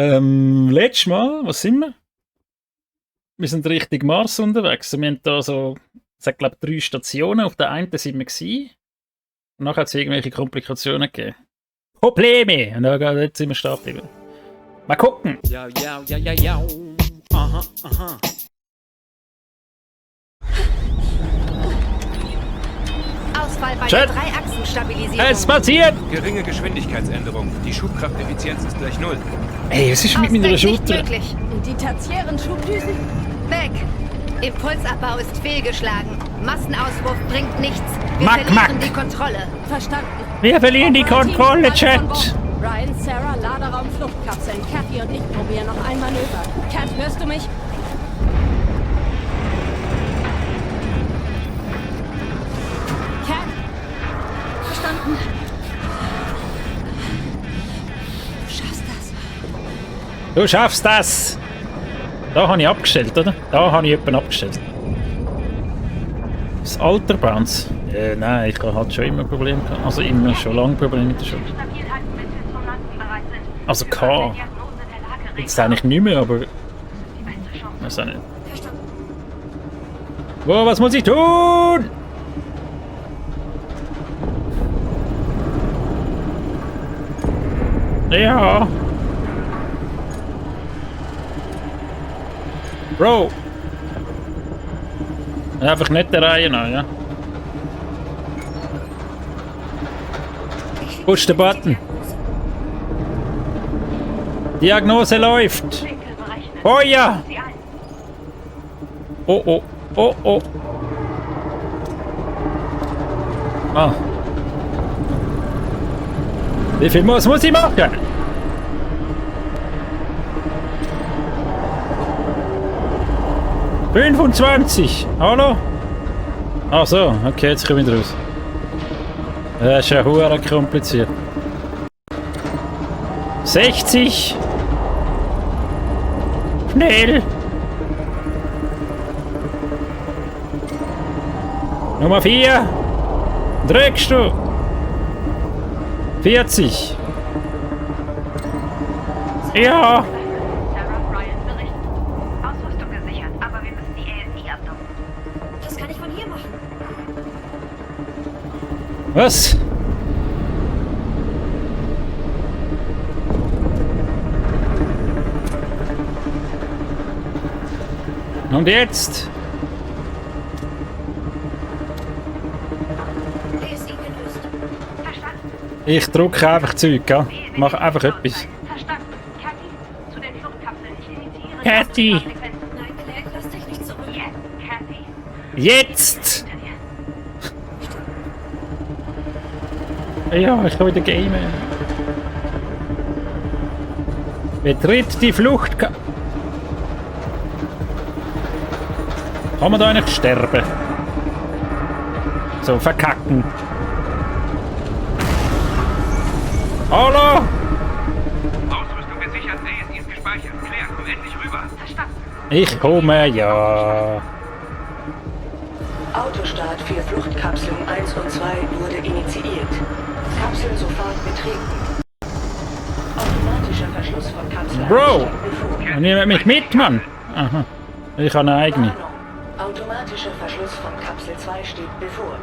Letztes Mal, was sind wir? Wir sind Richtung Mars unterwegs. Wir haben da so, es hat glaube ich 3 Stationen. Auf der einen sind wir gewesen. Und nachher hat es irgendwelche Komplikationen gegeben. Probleme! Und jetzt sind wir stehen geblieben. Mal gucken! Ja. Aha. Ausfall bei Chat. der Dreiachsenstabilisierung. Es passiert! Geringe Geschwindigkeitsänderung. Die Schubkrafteffizienz ist gleich 0. Ey, was ist mit meiner Ausgang nicht Schulter? möglich. Und die tertiären Schubdüsen? Weg! Impulsabbau ist fehlgeschlagen. Massenauswurf bringt nichts. Wir Mack, verlieren mack. die Kontrolle. Verstanden. Wir verlieren die Operativ, Kontrolle, alles Chat! von Bord. Ryan, Sarah, Laderaum, Fluchtkapseln. Kathy und ich probieren noch ein Manöver. Kat, hörst du mich? Kat? Verstanden. Du schaffst das. Du schaffst das! Da habe ich abgestellt, oder? Da habe ich jemanden abgestellt. Das Alter Bounce? Nein, ich hatte schon immer Probleme gehabt. Also immer schon lange Probleme mit der Schulter. Also K. Jetzt eigentlich nicht mehr, aber... Weiß auch nicht. Wow, was muss ich tun? Ja. Bro. Einfach nicht der Reihe nach, ja. Push the button. Diagnose läuft. Oh ja. Oh. Ah. Wie viel muss ich machen? $25. Hallo? Ach so, okay, jetzt komme ich raus. Das ist ja hure kompliziert. 60. Schnell. Nummer 4. Drückst du. 40. Ja. Sarah, Ryan, berichten. Ausrüstung gesichert, aber wir müssen die ASI abdocken. Das kann ich von hier machen. Was? Und jetzt? ASI gelöst. Verstanden. Ich drücke einfach Zeug, gell? Mach einfach etwas. Verstanden. Kathy, zu den Fluchtkapseln. Ich initiiere... Kathy. Nein, Claire, lass dich nicht zurück. Yes, Kathy. Jetzt! Ja, ich kann wieder gamen. Betritt die Flucht. Kann man da eigentlich sterben? So, verkacken. Hallo? Ausrüstung gesichert, ASI ist gespeichert. Claire, komm endlich rüber. Verstanden. Ich komme, ja. Autostart für Fluchtkapseln 1 und 2 wurde initiiert. Kapseln sofort betreten. Automatischer Verschluss von Kapsel 1 Bro! steht bevor. Nehmt mich mit, Mann! Aha. Ich habe eine eigene. Warnung. Automatischer Verschluss von Kapsel 2 steht bevor.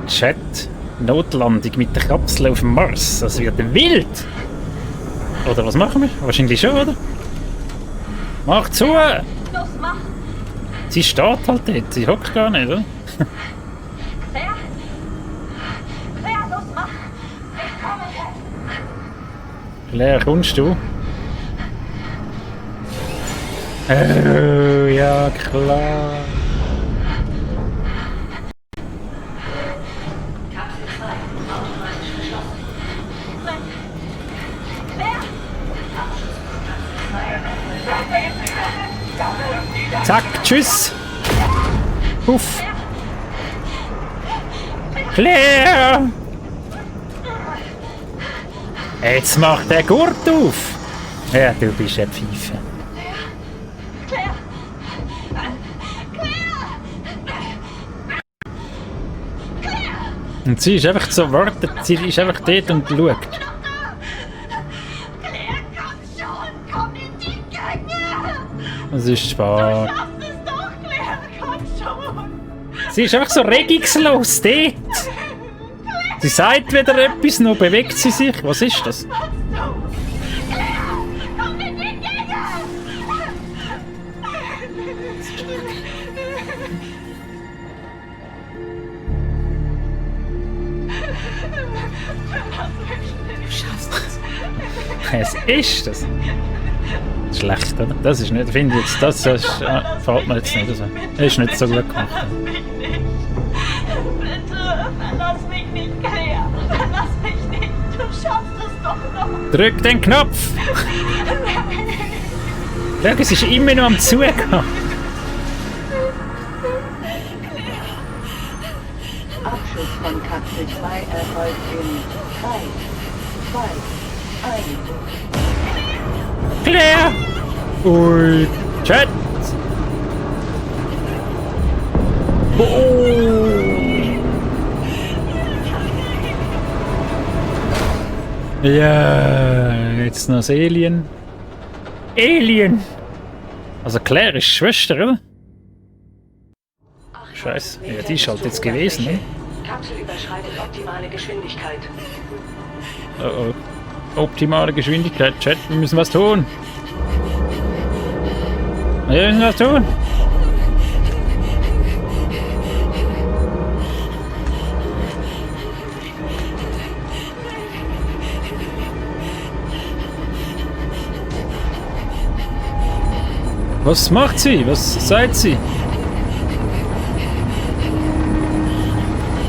Chat. Notlandung mit der Kapsel auf dem Mars. Das wird wild! Oder was machen wir? Wahrscheinlich schon, oder? Mach zu! Los, mach! Sie steht halt dort. Sie hockt gar nicht, oder? Claire? Claire, los, mach! Ich komme jetzt! Claire, kommst du? Oh, ja, klar. Kapsel 2 automatisch geschlossen. Zack, tschüss! Puff! Claire! Jetzt macht der Gurt auf! Ja, du bist ein Pfeife. Und sie ist einfach so wartet, sie ist einfach dort und schaut. Das ist spannend. Schaffst es doch, Claire! Komm schon! Sie ist einfach so regungslos dort. Sie sagt wieder etwas, noch bewegt sie sich. Was ist das? Komm mit den Jägern! Was ist das? Schlecht, oder? Das ist nicht, finde ich jetzt, das ist, fällt mir jetzt nicht so. Das ist nicht so gut gemacht. Verlass mich nicht! Bitte, verlass mich nicht, Claire! Verlass mich nicht! Du schaffst es doch noch! Drück den Knopf! Schau, es ist immer noch am Zugehen. Abschuss von Kapsel 2 erfolgt in 3, 2, 1. Claire! Ui, Chat! Oh. Ja, jetzt noch das Alien. Alien! Also Claire ist Schwester, oder? Scheiße, ja, die ist halt jetzt gewesen, ne? Kapsel überschreitet optimale Geschwindigkeit. Oh oh. Optimale Geschwindigkeit, Chat, wir müssen was tun. Wir müssen was tun. Was macht sie? Was sagt sie?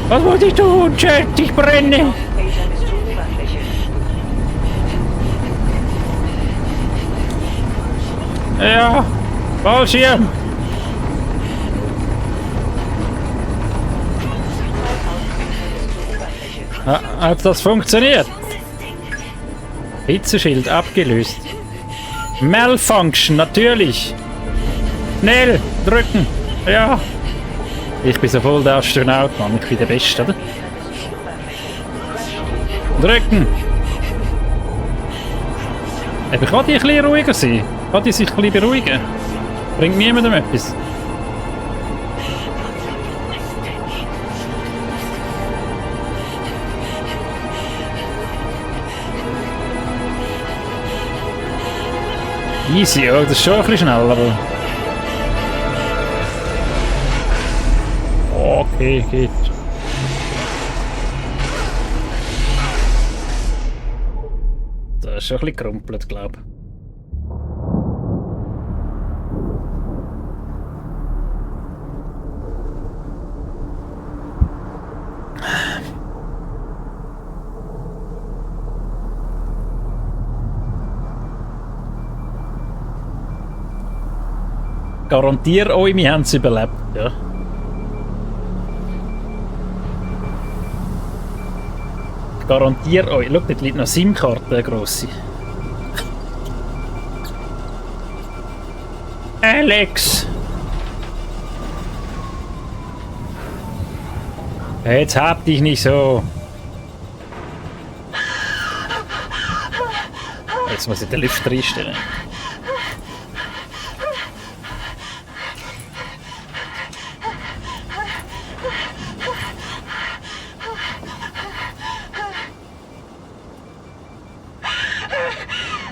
Was wollte ich tun, Chat? Ich brenne! Laser bis zur Oberfläche. Ja, Fallschirm! Hat das funktioniert? Hitzeschild abgelöst. Malfunction, natürlich. Schnell, drücken. Ja. Ich bin so voll der Astronaut, Mann. Ich bin der Beste, oder? Drücken. Eben, kann die ein bisschen ruhiger sein? Kann die sich ein bisschen beruhigen? Bringt niemandem etwas. Easy, ja, das ist schon ein bisschen schnell, aber... Okay, geht. Das ist schon ein bisschen gerumpelt, glaube ich. Garantiere euch, wir haben es überlebt, ja. Ich garantiere euch. Schaut, dort liegt noch SIM-Karte, eine grosse. Alex! Jetzt hab dich nicht so. Jetzt muss ich den Lüfter einstellen.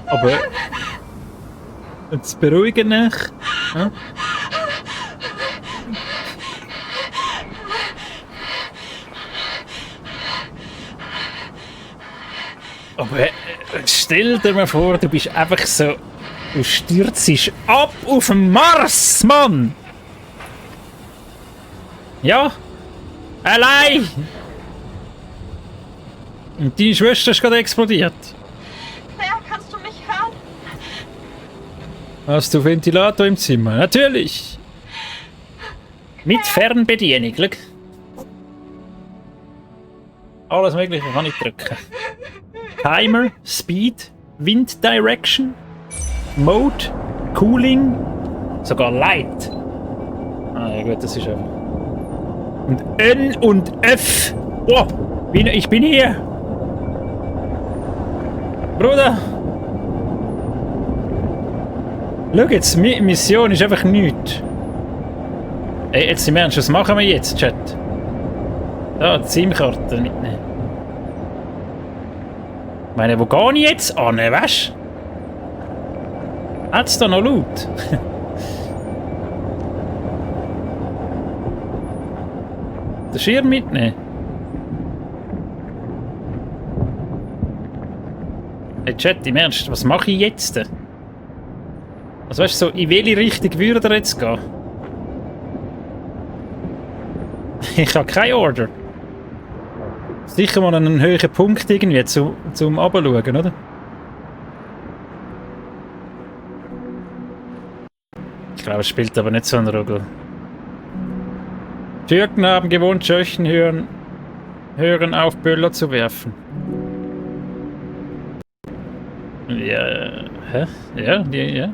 Aber jetzt beruhigen dich. Ja? Aber stell dir mal vor, du bist einfach so, du stürzt ab auf den Mars, Mann! Ja? Allein! Und deine Schwester ist gerade explodiert. Claire, kannst du mich hören? Hast du Ventilator im Zimmer? Natürlich! Mit Fernbedienung, schau. Alles Mögliche kann ich drücken. Timer, Speed, Wind Direction, Mode, Cooling, sogar Light. Ah ja gut, das ist einfach. Und N und F. Oh, ich bin hier. Schau jetzt, Mission ist einfach nichts. Ey, jetzt im Ernst, was machen wir jetzt, Chat? Da, die SIM-Karte mitnehmen. Ich meine, wo gehe ich jetzt an, weißt du? Hat's da noch laut? Den Schirm mitnehmen. Hey Chat, im Ernst, was mache ich jetzt? Also weißt du, so, in welche Richtung würde er jetzt gehen? Ich habe keine Order. Sicher mal einen höheren Punkt irgendwie zum Runterschauen, oder? Ich glaube, es spielt aber nicht so eine Rolle. Türken haben gewohnt, Schöchen hören auf, Böller zu werfen. Ja, hä? Ja, ja.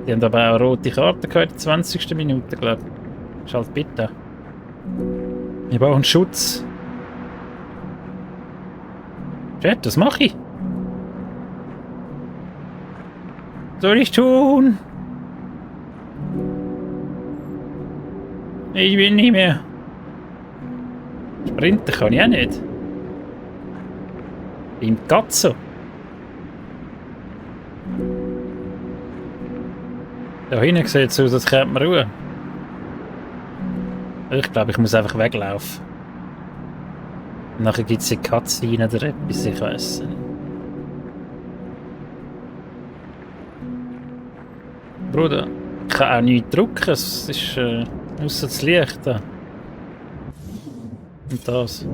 Die haben aber auch eine rote Karte gehabt in der 20. Minute, glaube ich. Schalt bitte. Wir brauchen Schutz. Chat, was mache ich? Was soll ich tun? Ich will nicht mehr. Sprinten kann ich auch nicht. Im Katzo. Da hinten sieht es aus, als könnte man Ruhe. Ich glaube, ich muss einfach weglaufen. Und nachher gibt es eine Cutscene oder etwas, ich weiss nicht. Bruder, ich kann auch nichts drücken, es ist ausser das Licht da. Und das.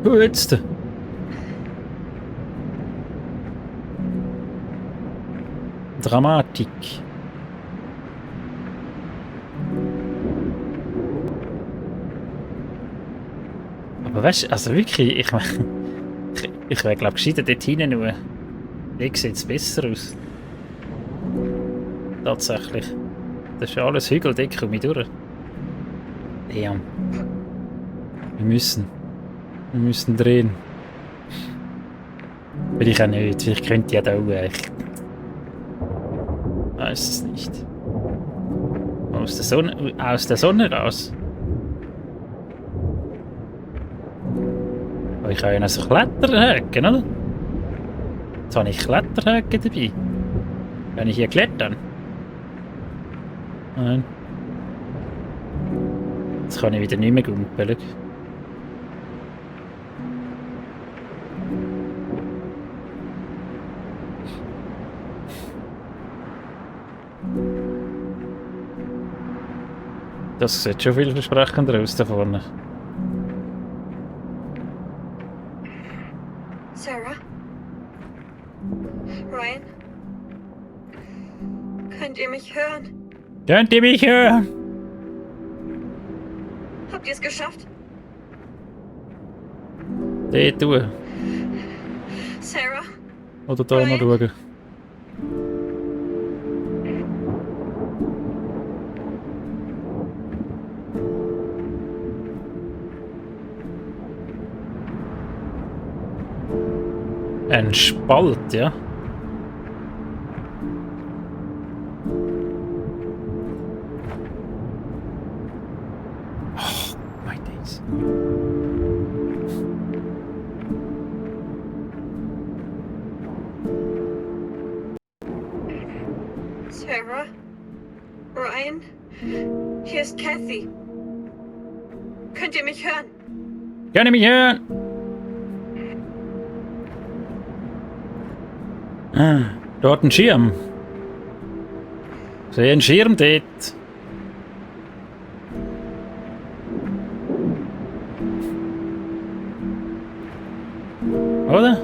Jetzt. Dramatik. Aber weißt du, also wirklich, ich wäre glaube gescheiter dort hinten nur. Hier sieht es besser aus. Tatsächlich. Das ist ja alles Hügel, da komme ich durch. Damn. Wir müssen drehen. Vielleicht auch nicht, vielleicht könnte ich ja da auch. Ich weiß es nicht. Aus der Sonne raus. Aber ich kann ja noch so Kletterhaken, oder? Jetzt habe ich Kletterhaken dabei. Kann ich hier klettern? Nein. Jetzt kann ich wieder nicht mehr gumpeln. Das sieht schon vielversprechender aus da vorne. Sarah? Ryan? Könnt ihr mich hören? Könnt ihr mich hören? Habt ihr es geschafft? Dort durch. Sarah? Oder da mal schauen. Ein Spalt, ja. Oh, my days. Sarah? Ryan? Hier ist Kathy. Könnt ihr mich hören? Könnt ihr mich hören? Ah, dort ein Schirm. Sehe einen Schirm dort. Oder?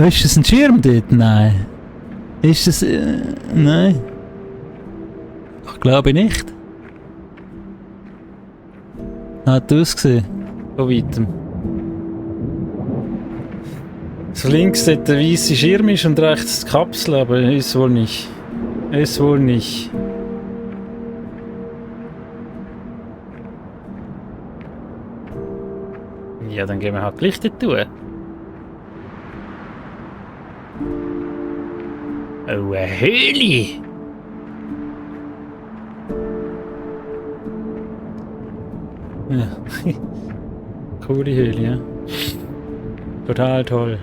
Ist das ein Schirm dort? Nein. Ist das... nein. Ich glaube nicht. Hat ausgesehen. Von weitem. So links dort der weiße Schirm ist und rechts die Kapsel, aber ist wohl nicht. Ist wohl nicht. Ja, dann gehen wir halt gleich dort tun. Oh, eine Höhle! Ja. Coole Höhle, ja. Total toll.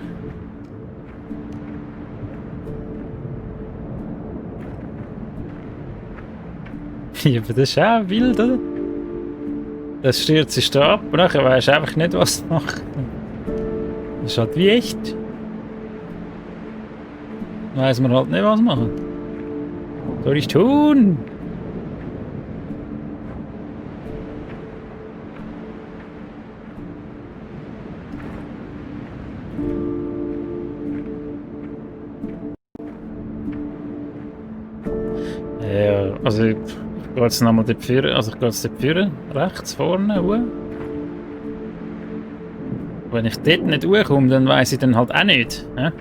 Ja, aber das ist auch wild, oder? Das stürzt sich da ab und nachher weisst du einfach nicht, was du machst. Das ist halt wie echt. Dann weiss man halt nicht, was machen. Was soll ich tun? Ja, also ich gehe jetzt nochmal dort führen, also ich gehe jetzt dort führen, rechts vorne hoch. Wenn ich dort nicht hochkomme, dann weiss ich dann halt auch nicht. Ja?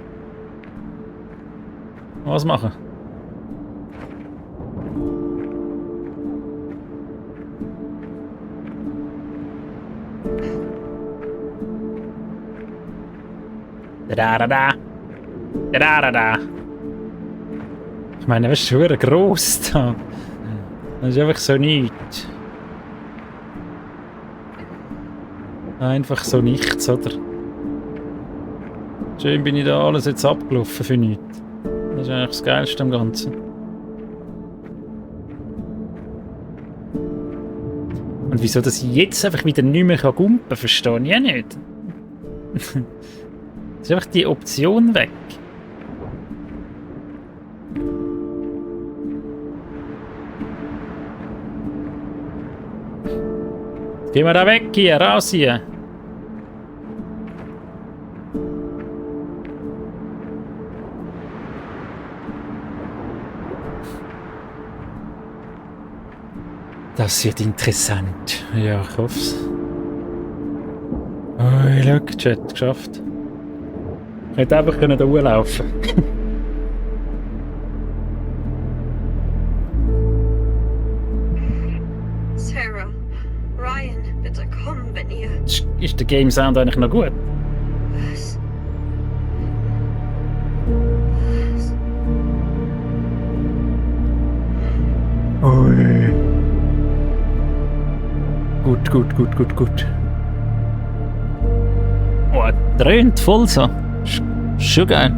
Was machen? Da. Ich meine, was ist schon gross da? Das ist einfach so nichts. Einfach so nichts, oder? Schön bin ich da alles jetzt abgelaufen für nichts. Das ist eigentlich das Geilste am Ganzen. Und wieso, dass ich jetzt einfach wieder nicht mehr gumpen kann, verstehe ich auch nicht. Es ist einfach die Option weg. Geh mal da weg hier, raus hier. Das wird interessant. Ja, ich hoffe es. Oh, look, Chat, geschafft. Ich hätte einfach da hochlaufen können. Sarah, Ryan, bitte komm, wenn ihr... Ist der Game Sound eigentlich noch gut? Was? Ui. Gut. Oh, dröhnt voll so. Schon geil.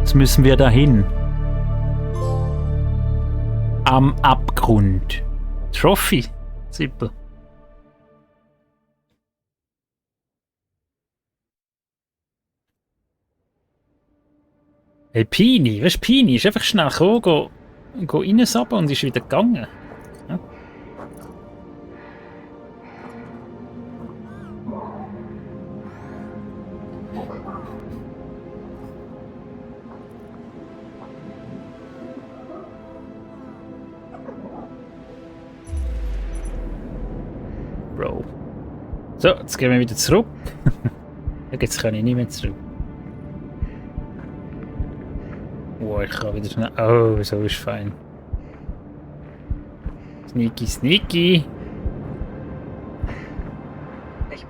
Jetzt müssen wir dahin. Am Abgrund. Trophy. Zippel. Hey, Pini, weißt du, Pini ist einfach schnell gekommen, go reinsappen und ist wieder gegangen. Ja. Bro. So, jetzt gehen wir wieder zurück. Jetzt kann ich nicht mehr zurück. Oh, ich kann wieder schnell... Oh, so ist fein. Sneaky.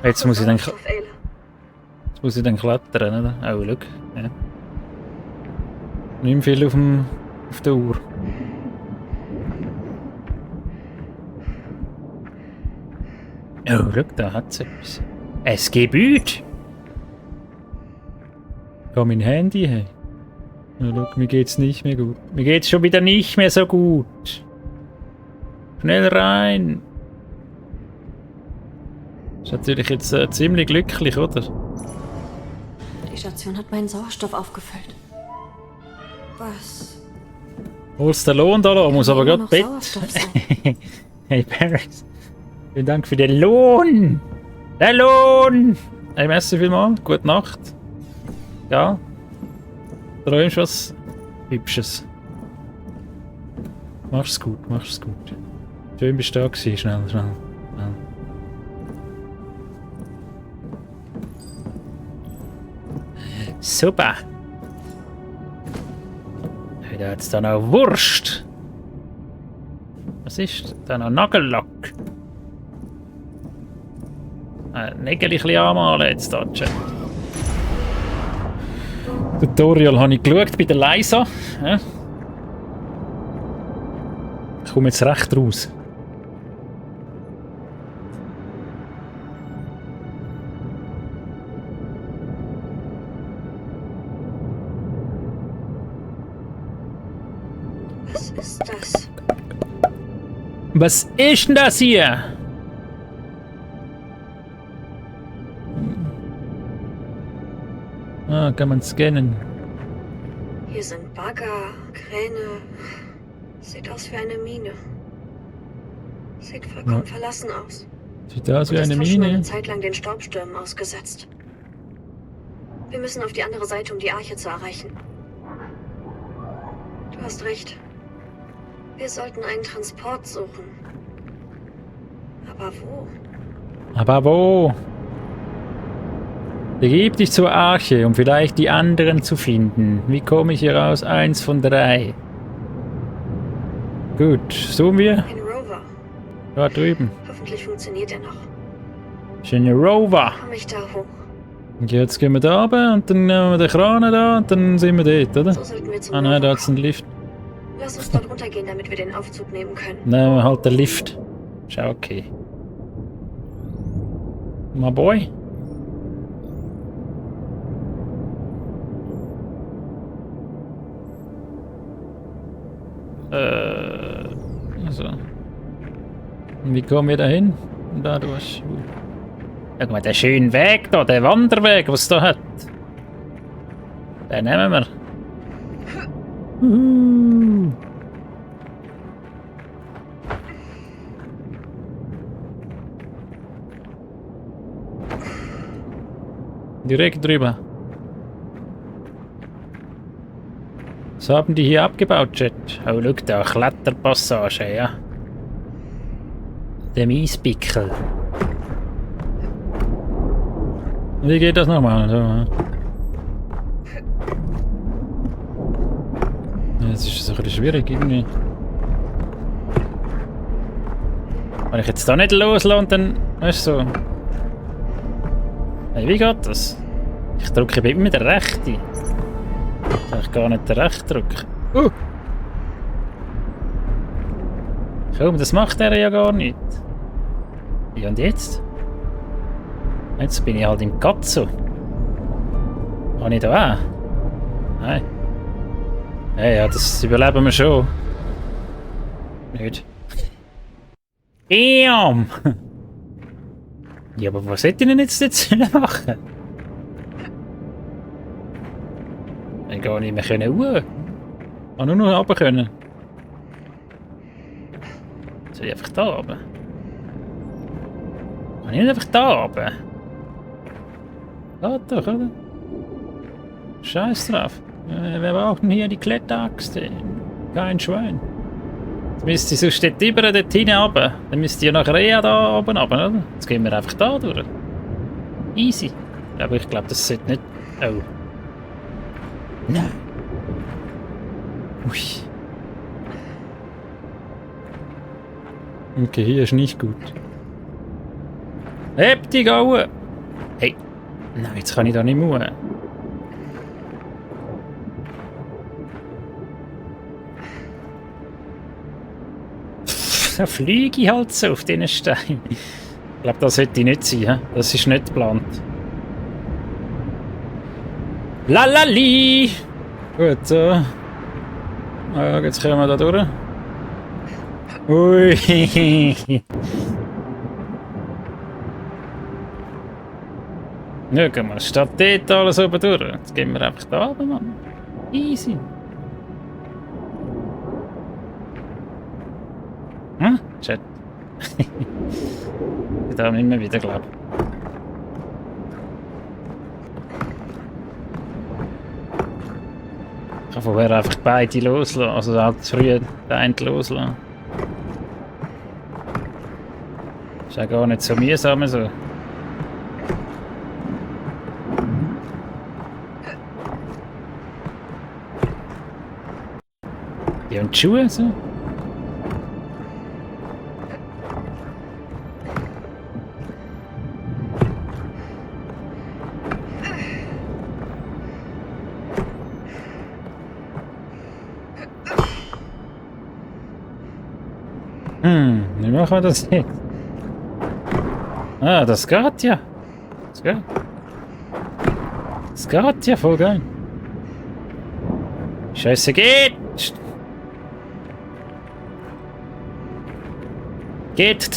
Jetzt muss ich dann... Jetzt muss ich dann klettern, oder? Oh, schau. Ja. Nicht mehr viel auf der Uhr. Oh, schau, da hat es etwas. Es Gebüt! Ich habe mein Handy haben. Ja, look, mir geht's nicht mehr gut. Mir geht's schon wieder nicht mehr so gut. Schnell rein. Ist natürlich jetzt ziemlich glücklich, oder? Die Station hat meinen Sauerstoff aufgefüllt. Was? Holst den Lohn da, muss aber gerade noch Bett. Sauerstoff sein. Hey Paris. Vielen Dank für den Lohn. Der Lohn. Hey, merci vielmals. Gute Nacht. Ja. Träumst was Hübsches. Mach's gut. Schön bist du da gewesen. Schnell. Super. Da hat's dann auch Wurst. Was ist da noch? Nagellack. Nägel ein bisschen anmalen jetzt da, Chat. Tutorial habe ich geschaut bei der Leisa. Ja. Ich komme jetzt recht raus. Was ist das? Was ist denn das hier? Ah, kann man scannen. Hier sind Bagger, Kräne. Sieht aus wie eine Mine. Sieht vollkommen verlassen aus. Sieht aus wie Und eine ist schon Mine. eine Zeit lang den Staubstürmen ausgesetzt. Wir müssen auf die andere Seite, um die Arche zu erreichen. Du hast recht. Wir sollten einen Transport suchen. Aber wo? Aber wo? Begib dich zur Arche, um vielleicht die anderen zu finden. Wie komme ich hier raus? 1 von 3. Gut, suchen wir. Ein Rover. Da drüben. Hoffentlich funktioniert er noch. Schöner Rover. Komme ich da hoch? Und jetzt gehen wir da runter und dann nehmen wir den Kran da und dann sind wir dort, oder? So sollten wir zum Ah nein, Rover da hat's einen kommen. Lift. Lass uns dort runtergehen, damit wir den Aufzug nehmen können. Nehmen wir halt den Lift. Ist auch okay. My boy. Also. Und wie kommen wir da hin? Da durch. Schau mal, den schönen Weg da, den Wanderweg, was es da hat. Den nehmen wir. Direkt drüber. Was haben die hier abgebaut, Chat? Oh, schau da, Kletterpassage, ja. Der Miespickel. Wie geht das nochmal? So. Jetzt ist es ein bisschen schwierig irgendwie. Wenn ich jetzt da nicht loslasse und dann, weißt du, so. Hey, wie geht das? Ich drücke immer den rechten. Soll ich gar nicht den rechten drücken? Komm, das macht er ja gar nicht. Ja, und jetzt? Jetzt bin ich halt im Katzo. Kann ich da auch? Nein. Ja, das überleben wir schon. Nicht. Damn! Ja, aber was hätte ich denn jetzt machen? Ich gar nicht mehr können hoch. Ich kann nur noch runter können. Soll ich einfach da runter? Kann ich nicht einfach da runter? Geht doch, oder? Scheiß drauf. Wir brauchen hier die Kletteraxt. Kein Schwein. Jetzt müsste ich sonst dort über, dort hinten runter. Dann müsste ich ja nach Rea da oben runter, oder? Jetzt gehen wir einfach da durch. Easy. Aber ich glaube, das sollte nicht... Oh. Nein. Ui. Okay, hier ist nicht gut. Heb die Gaue! Hey. Nein, jetzt kann ich da nicht mehr. Da fliege ich halt so auf diesen Stein. Ich glaube, das sollte nicht sein. He? Das ist nicht geplant. Lalali! Gut, so. Ah, jetzt kommen wir da durch. Ui! Ja, guck mal, statt dort alles oben durch. Jetzt gehen wir einfach da runter, Mann. Easy. Hm? Chat. Ich darf nicht mehr wieder, glaube ich. Ich kann vorher einfach beide loslassen, also halt zu früh den einen loslassen. Ist ja gar nicht so mühsam so. Ja, und die Schuhe so? Wie machen wir das jetzt? Ah, das geht ja. Das geht. Das geht ja voll geil. Scheiße, geht! Geht!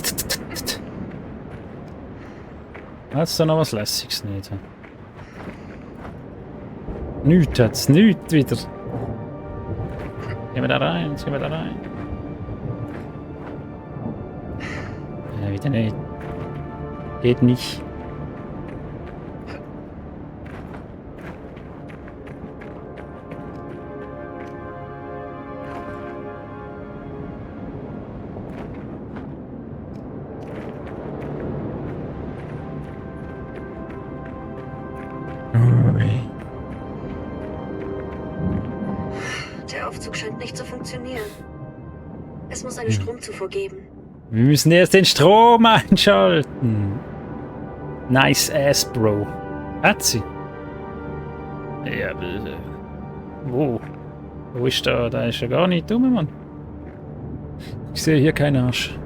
Hat's da noch was Lässiges nicht? Nichts hat's, nichts wieder. Gehen wir da rein, jetzt gehen wir da rein. Wieder nicht. Geht nicht. Der Aufzug scheint nicht zu funktionieren. Es muss eine Stromzufuhr geben. Wir müssen erst den Strom einschalten. Nice ass, Bro. Hat sie? Ja, wo? Wo ist da? Da ist ja gar nicht dumm, Mann. Ich sehe hier keinen Arsch.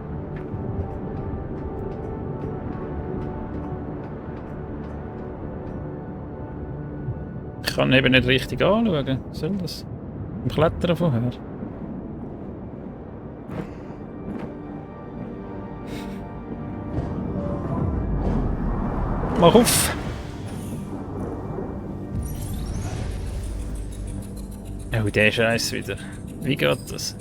Ich kann eben nicht richtig anschauen. Was soll das? Im Klettern vorher. Mach auf! Oh, der Scheiß wieder. Wie geht das?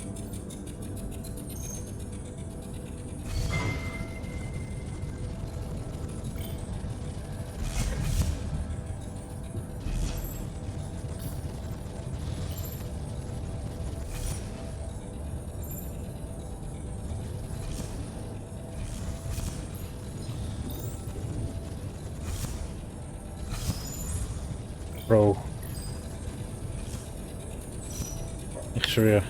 Bro. Ich schwöre.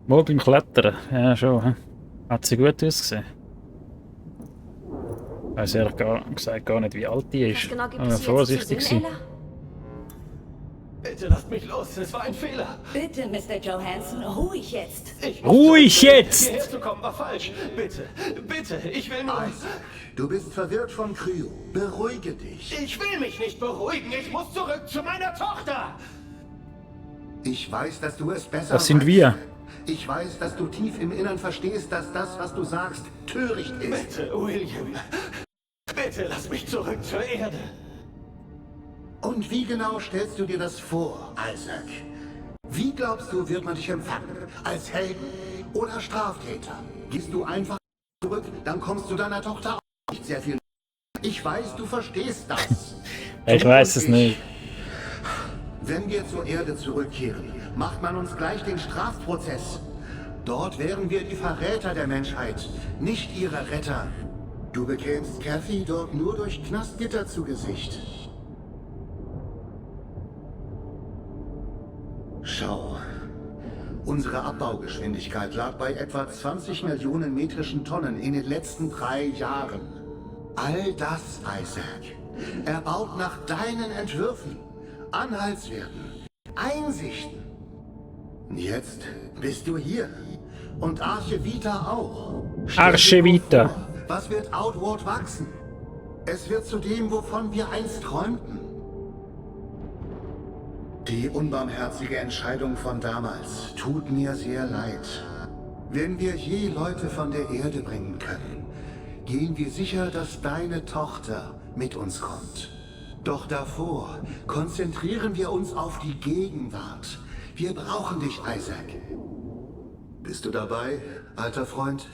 Mal beim Klettern. Ja, schon. He? Hat sie gut ausgesehen. Ich weiß ehrlich gesagt gar nicht, wie alt die ist. Genau gibt Aber es vorsichtig sein. Bitte lasst mich los, es war ein Fehler. Bitte, Mr. Johansson, ruhig jetzt. Ruhig jetzt! Hierher zu kommen war falsch. Bitte, bitte, ich will nur... Isaac, du bist verwirrt von Cryo. Beruhige dich. Ich will mich nicht beruhigen, ich muss zurück zu meiner Tochter. Ich weiß, dass du es besser Das sind weißt. wir. Ich weiß, dass du tief im Innern verstehst, dass das, was du sagst, töricht ist. Bitte, William. Bitte lass mich zurück zur Erde. Und wie genau stellst du dir das vor, Isaac? Wie glaubst du, wird man dich empfangen? Als Helden oder Straftäter? Gehst du einfach zurück, dann kommst du deiner Tochter auch nicht sehr viel. Ich weiß, du verstehst das. Ich weiß es nicht. Wenn wir zur Erde zurückkehren, macht man uns gleich den Strafprozess. Dort wären wir die Verräter der Menschheit, nicht ihre Retter. Du bekämst Kathy dort nur durch Knastgitter zu Gesicht. Schau. Unsere Abbaugeschwindigkeit lag bei etwa 20 Millionen metrischen Tonnen in den letzten 3 Jahren. All das, Isaac, erbaut nach deinen Entwürfen, Anhaltswerten, Einsichten. Jetzt bist du hier. Und Arche Vita auch. Arche Vita. Vor, was wird Outward wachsen? Es wird zu dem, wovon wir einst träumten. Die unbarmherzige Entscheidung von damals tut mir sehr leid. Wenn wir je Leute von der Erde bringen können, gehen wir sicher, dass deine Tochter mit uns kommt. Doch davor konzentrieren wir uns auf die Gegenwart. Wir brauchen dich, Isaac. Bist du dabei, alter Freund?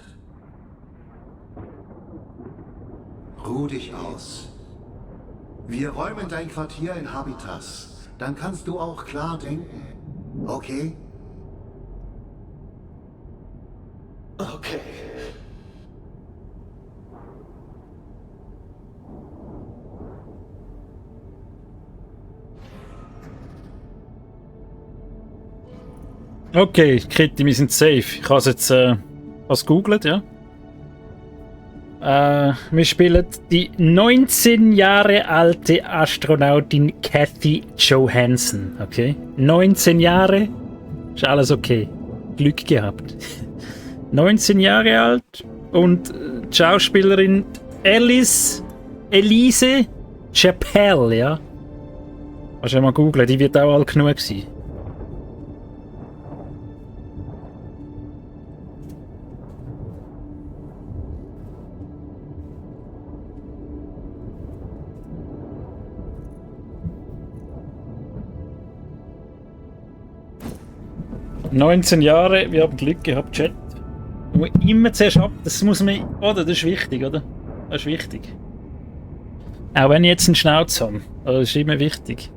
Ruh dich aus. Wir räumen dein Quartier in Habitas. Dann kannst du auch klar denken. Okay? Okay. Okay, Kitty, wir sind safe. Ich habe es jetzt gegoogelt, ja. Wir spielen die 19 Jahre alte Astronautin Kathy Johansson. Okay? 19 Jahre, ist alles okay. Glück gehabt. 19 Jahre alt und die Schauspielerin Elise Chappelle, ja. Kannst du mal googlen, die wird auch alt genug sein. «19 Jahre, wir haben Glück gehabt, Chat.» Man muss immer zuerst ab, das muss man, oder? Das ist wichtig, oder? Das ist wichtig. Auch wenn ich jetzt einen Schnauz habe, aber das ist immer wichtig.